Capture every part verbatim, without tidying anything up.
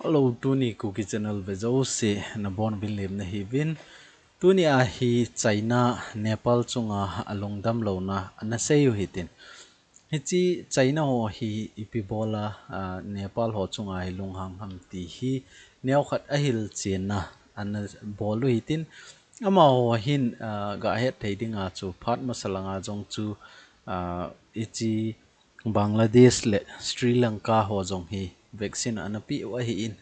Hello, tuni Kuki Channel ve jouse nabonuvin lemna hiuvin. Tuni a hi China Nepal chunga alungdam louna ana sei u hitin. Hiche China ho hi ipi bola, ah, Nepal ho chunga hi lunghang ham ti hi neokhat ahilchenna ana bol u hitin. Amaho hin, ah, gahet thei dinga chu phat masa langa jong chu, ah, hiche Bangladesh le Sri Lanka ho jong hi vaccine ana pe u ahin.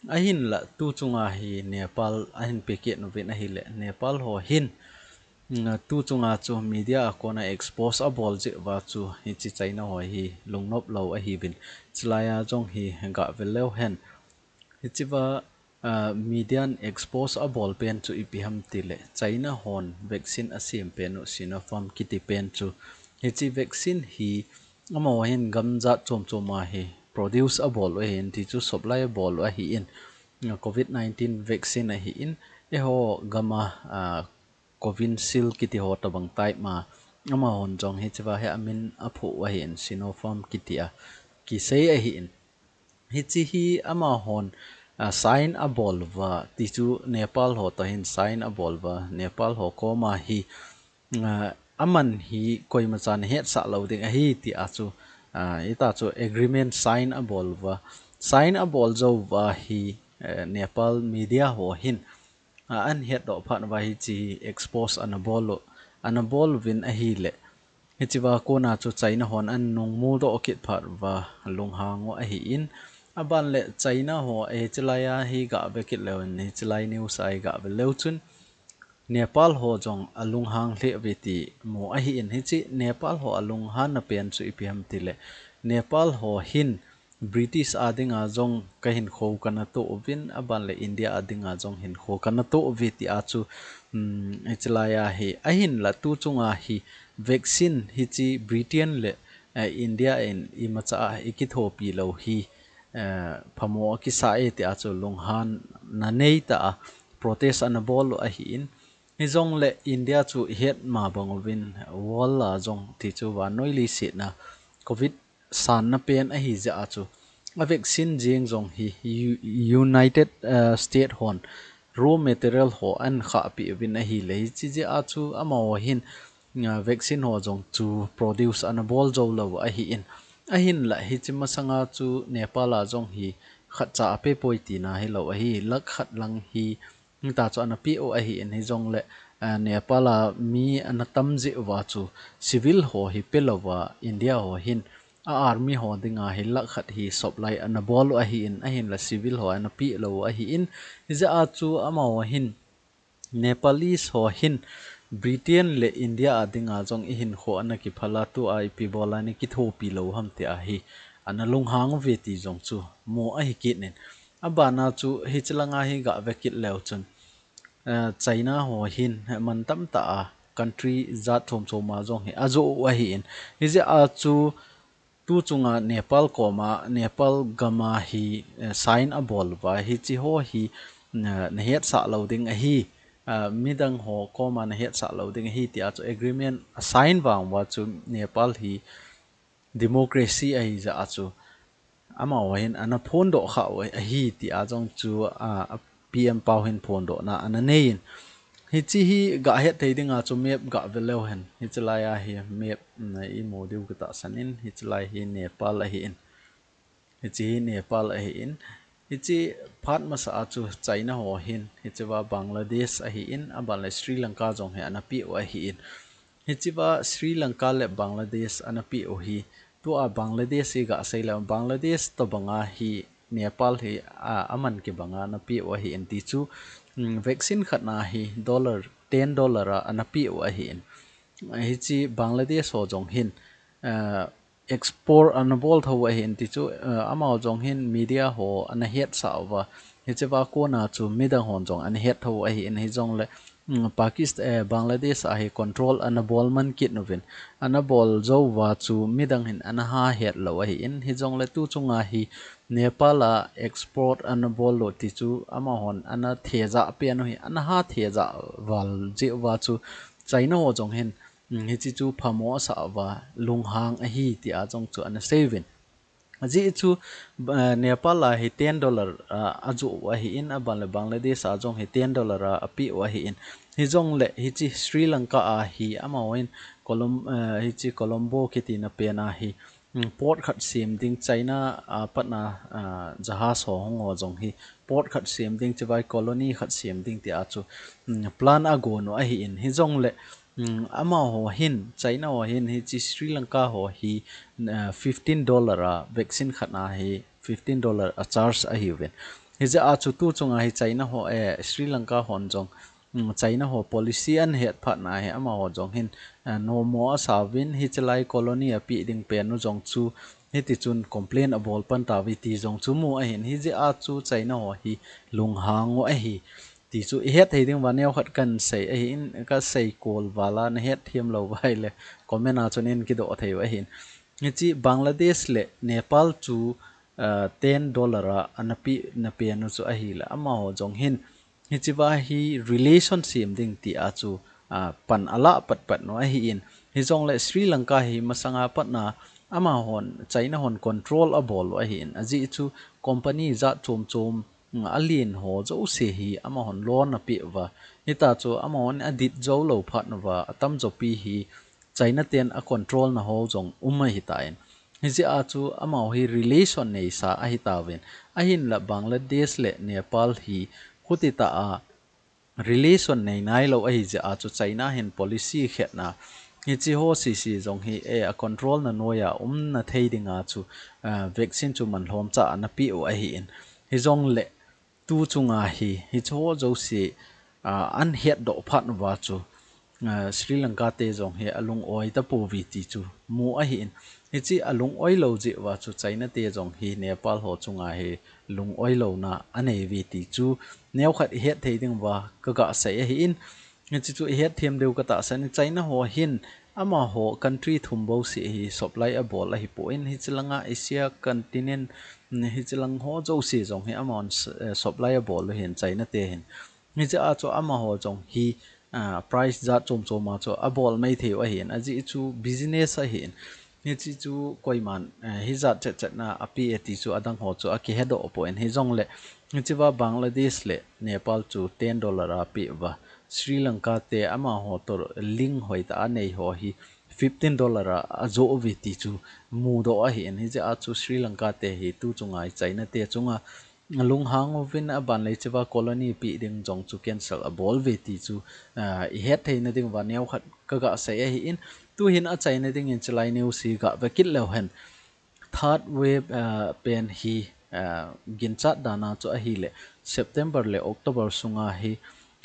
Ahinla tu chunga hi Nepal ahin pe kit uvin ahile Nepal ho hin, mm, tu chunga chu media a kona expose abol jeh uva chu hiche China ho hi lungnop lou ahiuvin. Chulai a jong hi gave leu hen. Hichea, ah, media in expose abol pen chu ipi ham tile China hon vaccine asem pen u Sinopharm kiti pen chu. Hiche vaccine hi amaho hin gam jat chom chom a hi produce abol u ahin, ti chu supply abol u ahin, ah, covid nineteen vaccine ahin, eiho gam a, ah, Covishield kiti ho tabang type ma, amahon jong hichea hi amin aphu u ahin, Sinopharm kiti a kisei ahin. Hiche hi amahon, ah, sign abol uva, ti chu Nepal ho toh hin sign abol uva, Nepal ho koma hi, ah, aman hi koima chan hetsah lou ding ahi ti a chu, ah, hita chu agreement sign abol uva, sign abol jou uva hi, eh, Nepal media ho hin, ah, ahin hetdoh phat uva hiche hi expose ana bol u, ana bol uvin ahile. Hichea kona chu China hon ana nungmu doh kit phat uva lunghang u ahin. Aban le China ho, eh, hichelai a hi gave kit leu hen, hichelai news a hi gave leu chun Nepal ho jong alunghang lheh uve ti mu ahin. Hiche Nepal ho alunghanna pen chu ipi ham tile Nepal ho hin British a dinga jong kahinkho kana toh uvin, aban le India a dinga jong hinkho kana toh uve ti a chu, um, hichelai a hi, ahinla tu chunga hi vaccine hiche Britain le, eh, India in imacha a ikithopi lou hi, eh, phamo akisa e ti a chu lunghanna neitah a protest ana bol u ahin. Hijongle India chu ihet ma bang uvin world a jong ti chu vannoi leiset a covid sanna pen ahi jeh a chu a vaccine jeng jong hi U-, United, eh, State hon raw material ho ahin khahpeh uvin ahile hiche jeh a chu amaho hin, ah, vaccine ho jong chu produce ana bol jou lou ahin. Ahinla hiche masanga chu Nepal a jong hi khatcha ape poi tina hilou ahi, lakh khat lang hi hita chu ana pe u ahin, hijongle, ah, Nepal a mi ana tam jeh uva chu civil ho hi pe louva India ho hin a army ho dinga hi lakh khat hi supply ana bol u ahin, ahinla civil ho ana pe lou u ahin, hijeh a chu amaho hin Nepalese ho hin Britain le India a dinga jong ihinkho ana kiphal a, tua ipi bola nei kithopi lou ham tia hi ana lunghang uve ti jong chu mu ahi kit in. Abana chu hiche langa hi gave kit leu chun, eh, China ho hin mantam tah a country jat chom chom a jong hi ajoh u ahin. Hijeh a chu tu chunga Nepal koma, Nepal gam a hi, eh, sign abol uva, hiche ho hi, eh, nahetsah lou ding ahi, eh, midang ho koma nahetsah lou ding ahi tia chu agreement asign vang uva chu Nepal hi democracy ahi jeh a chu amaho hin ana phondoh kha u ahi tia jong chu, ah, P M pau hin phondohna ana nei in. Hiche hi gahet thei dinga chu map gave leu hen. Hichelai a hi map, mm, imu diu katahsan in, hichelai hi Nepal ahin. Hiche hi Nepal ahin. Hiche phat masa a chu China ho hin, hichea Bangladesh ahin, aban le Sri Lanka jong hi ana pe u ahin. Hichea Sri Lanka le Bangladesh ana pe u hi, tua Bangladesh hi gasei le, Bangladesh tobanga hi Nepal hi, a, aman kibanga ana pe u ahin ti chu, mm, vaccine khat na hi dollar, ten dollar a ana pe u ahin. Hiche Bangladesh ho jong hin, ah, export ana bol tho u ahin ti chu, ah, amaho jong hin media ho ana hetsah uva. Hichea kona chu midang hon jong ana het tho u ahin, hijongle, mm, Pakistan, eh, Bangladesh a hi control ana bol man kit uvin. Ana bol jou uva chu midang hin ana ha het lou ahin, hijongle tu chunga hi Nepal a export ana bol lou ti chu amahon ana thejah pen u hi, ana ha thejah val jeh uva chu China ho jong hin, mm, hiche chu phamo asah uva, lunghang ahi tia jong chu ana sei uvin. Ajeh chu, eh, Nepal a hi ten dollar, ah, ajoh u ahin, aban le Bangladesh a jong hi ten dollar a apeh u ahin. Hijongle hiche Sri Lanka a hi amahon Colom-, eh, hiche Colombo kiti na pen a hi, mm, port khat sem ding China a patna, ah, jahaj ho hung ho jong hi port khat sem ding chibai colony khat sem ding tia chu, mm, plan agon u ahin. Hijongle, mm, amaho hin, China ho hin, hiche Sri Lanka ho hi, ah, fifteen dollar a vaccine khat na hi fifteen dollar a charge ahiuvin. Hijeh a chu tu chunga hi China ho, eh, Sri Lanka hon jong, mm, China ho policy ahet phat na hi amaho jong hin, ah, nomo asauvin, hiche lai colony a peh ding pen u jong chu hiti chun complain abol pan tauve ti jong chu mu ahin. Hijeh a chu China ho hi lunghang u ahi. Ti chu ihet thei ding uva neokhat kasei ahin, kasei kol vala nahet them lou uva ahile comment a chun in kidoh thei u ahin. Hiche Bangladesh le Nepal chu, ah, ten dollar a ana peh na pen u chu ahile amaho jong hin hiche va hi relation sem ding tia chu, ah, pan alah patpat u ahin. Hijongle Sri Lanka hi masanga patna amahon China hon control abol u ahin. Ajeh chu company jat chom chom, mm, alen ho jouse hi amahon loan apeh uva. Hita chu amahon adit jou lou phat uva, atamjo pi hi China ten a control na ho jong um ahitan. Hijeh a chu amaho hi relation neisa ahitauvin. Ahinla Bangladesh le Nepal hi khuti tah a relation nei nailou ahijeh a chu China hin policy khetna hiche ho sese jong hi, eh, a control na noiya umna thei dinga chu, ah, vaccine chu man lhomcha ana peh u ahin. Hijongle tu chunga hi, hiche ho jouse, ah, ahin hetdoh phat uva chu, ah, Sri Lanka te jong hi alung-oi tapouve ti chu mu ahin. Hiche alung-oi lou jeh uva chu China te jong hi Nepal ho chunga hi lung-oi louna anei uve ti chu neokhat ihet thei ding uva kaga sei ahin. Hiche chu ihet them diu katahsan in, China ho hin amaho country thum bouseh hi supply abol ahipon, hiche langa Asia continent, mm, hiche lang ho jouse jong hi amahon s-, eh, supply abol u ahin China te hin. Hijeh a chu amaho jong hi, ah, price jat chom chom a chu abol mai thei u ahin, ajeh chu business ahin. Hiche chu koiman, eh, hijat chet chet na apeh e ti chu adang ho chu akihedoh pon, hijongle hiche va Bangladesh le Nepal chu ten dollar a apeh uva, Sri Lanka te amaho toh link hoitah a nei ho hi fifteen dollar a ajoh uve ti chu mudoh ahin. Hijeh a chu Sri Lanka te hi tu chunga hi China te chunga lunghang uvin, aban le hiche va colony peh ding jong chu cancel abol uve ti chu, ah, ihet theina ding uva neokhat kaga sei ahin. Tuhin achaina dingin hiche lai news hi gave kit leu hen. Third wave, ah, pen hi, ah, ginchat dan a chu ahile September le October sunga hi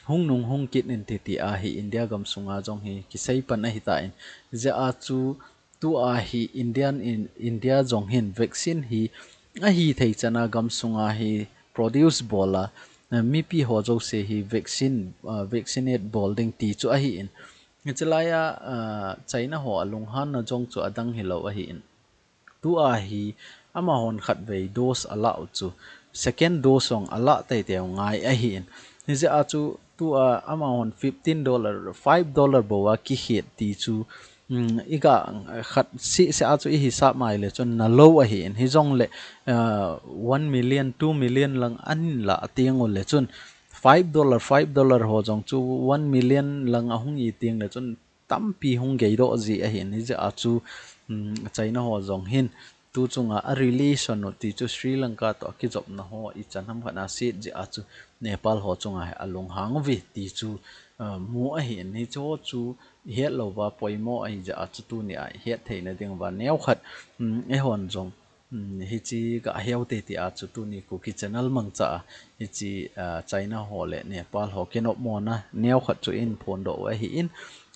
hung nung hung kit inte tia hi India gam sunga jong hi kisei pan ahitan. Hijeh a chu tua hi Indian in, India jong hin vaccine hi ahithei chan a gam sunga hi produce bol a, eh, mipi ho jouse hi vaccine, ah, vaccinate bol ding ti chu ahin. Hiche lai a, ah, China ho alunghanna jong chu adang hilou ahin. Tua hi amahon khatvei dose alah u chu second dose jong alah teitei u ngai ahin. Hijeh a chu tua amahon fifteen dollar, five dollar bou a kikhet ti chu, um, iga khat seh seh a chu ihisap mai le chun nalou ahin. Hijongle, ah, one million, two million lang ahin lah teng ule chun five dollar, five dollar ho jong chu one million lang ahung hi teng le chun tampi hung geidoh ji ahin. Hijeh a chu, um, China ho jong hin tu chunga a relation u ti chu Sri Lanka toh akijopna ho ichan ham khat a set jeh a chu Nepal ho chunga hi alunghang uve ti chu, uh, mu ahin. Hiche ho chu ihet lou uva poimo ahijeh a chu tuni a ihet theina ding uva neokhat, um, eihon jong, um, hiche gaheu te tia chu tuni Kuki Channel mangcha a hiche, uh, China ho le Nepal ho kinopmona neokhat chu ihin phondoh u ahin.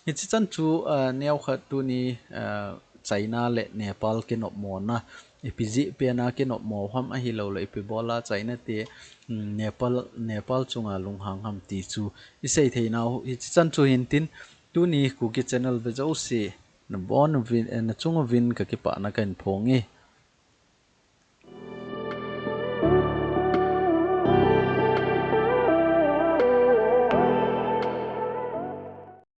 Hiche chan chu, ah, neokhat tuni, ah, China le Nepal kinopmona ipi jeh pen a kinopmo ham ahilouleh ipi bol a China te, mm, Nepal, Nepal chunga lunghang ham ti chu isei theinau hiche chan chu hintin, tuni Kuki Channel ve jouse nabon uvin, eh, nachung uvin kakipana kahin phong e.